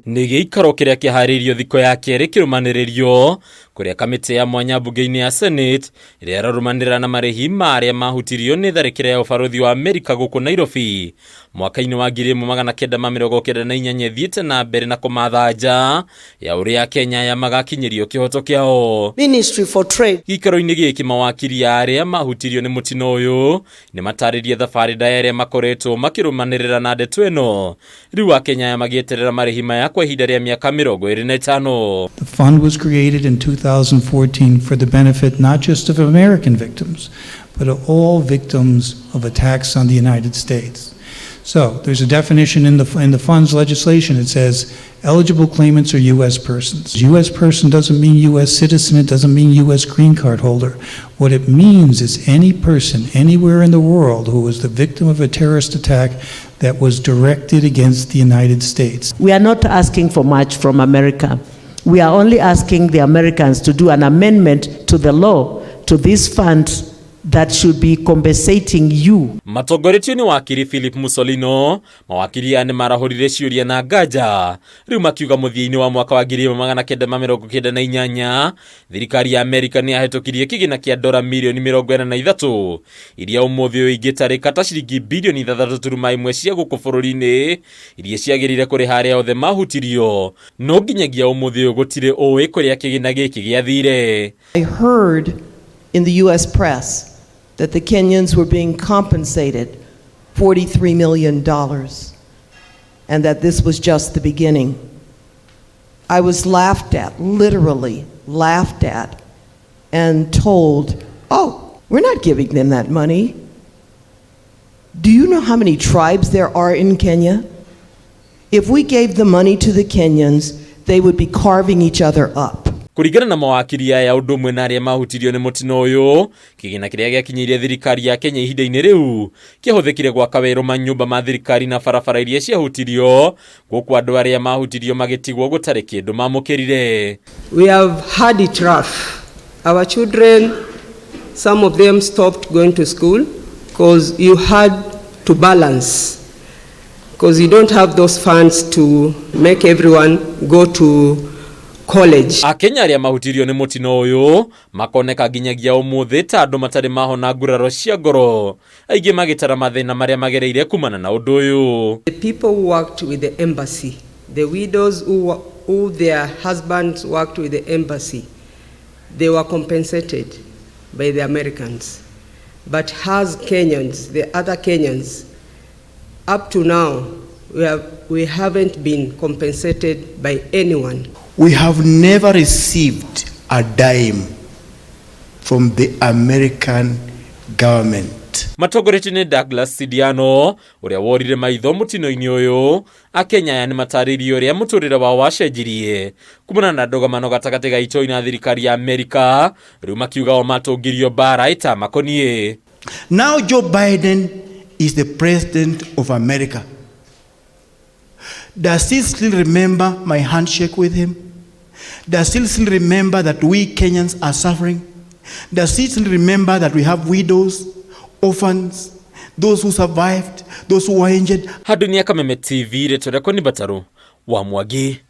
Nĩ gĩikaro kĩrĩa kĩharĩirio thikũ ya kerĩ kĩrũmanĩrĩrio kũrĩa kamĩtĩ ya mwanya mbunge-inĩ ya Senate ĩrĩa ĩrarũmanĩrĩra na marĩhi ma arĩa mahutirio nĩ tharĩkĩra ya ũbarũthi wa Amerika gũkũ Nairobi mwaka-inĩ wa 1998 ĩthiĩte na mbere na kũmatha nja ya ũrĩa Akenya aya magakinyĩrio kĩhoto kĩao. Ministry for Trade. Gĩikaro-inĩ gĩkĩ mawakiri a arĩa mahutirio nĩ mũtino ũyũ nĩ matarĩrie thabarĩ ndaya ĩrĩa makoretwo makĩrũmanĩrĩra na ndeto ĩno rĩu Akenya aya magĩeterera marĩhi maya kwa ihinda rĩa mĩaka 25. The fund was created in 2014 for the benefit not just of American victims, but of all victims of attacks on the United States. So there's a definition in the fund's legislation. It says eligible claimants are U.S. persons. U.S. person doesn't mean U.S. citizen. It doesn't mean U.S. green card holder. What it means is any person anywhere in the world who was the victim of a terrorist attack that was directed against the United States. We are not asking for much from America. We are only asking the Americans to do an amendment to the law, to this fund that should be compensating you. Matongoretio nĩ wakiri Philip Musolino, mawakiri aya nĩ marahũrire ciũria na nganja rĩu makiuga mũthia-inĩ wa mwaka wa 1998 thirikari ya Amerika nĩ yahetũkirie kĩgĩna kĩa dora mirioni 43 iria ũmũthĩ ũyũ ingĩtarĩka ta ciringi bilioni 6.1 cia gũkũ bũrũri-inĩ iria ciagĩrĩire kũrĩha arĩa othe mahutirio, no nginyagia ũmũthĩ ũyũ gũtirĩ ũĩ kũrĩa kĩgĩna gĩkĩ gĩathire. I heard in the U.S. press that the Kenyans were being compensated $43 million and that this was just the beginning. I was laughed at, literally laughed at, and told, "Oh, we're not giving them that money. Do you know how many tribes there are in Kenya? If we gave the money to the Kenyans, they would be carving each other up." Kũringana na mawakiri aya ũndũ ũmwe na arĩa mahutirio nĩ mũtino ũyũ, kĩgĩna kĩrĩa gĩakinyĩire thirikari ya Kenya ihinda-inĩ rĩu kĩahũthĩkire gwaka werũ manyũmba ma thirikari na barabara iria ciahutirio, gũkũ andũ arĩa mahutirio magĩtigwo gũtarĩ kĩndũ mamũkĩrire. We have had it rough. Our children, some of them stopped going to school because you had to balance, because you don't have those funds to make everyone go to college. Akenya arĩa mahutirio nĩ mũtino ũyũ makoneka nginyagia ũmũthĩ ta andũ matarĩ mahona nguraro cia ngoro, aingĩ magĩtara mathĩna marĩa magereire kumana na ũndũ ũyũ. The people who worked with the embassy, the widows who their husbands worked with the embassy, they were compensated by the Americans. But as Kenyans, the other Kenyans, up to now, we haven't been compensated by anyone. We have never received a dime from the American government. Matongoretio nĩ Douglas Sidiano ũrĩa worire maitho mũtino-inĩ ũyũ, Akenya aya nĩ matarĩirie ũrĩa mũtũrĩre wao wacenjirie kumana na ndũgamano gatagatĩ ga itoi na thirikari ya Amerika, rĩu makiuga o matũngirio mbara ĩtamakoniĩ. Now Joe Biden is the president of America. Does he still remember my handshake with him? Does he still remember that we Kenyans are suffering? Does he still remember that we have widows, orphans, those who survived, those who were injured? Handũ-inĩ ya Kameme TV, rĩtwa rĩakwa nĩ Batarũ wa Mwangi.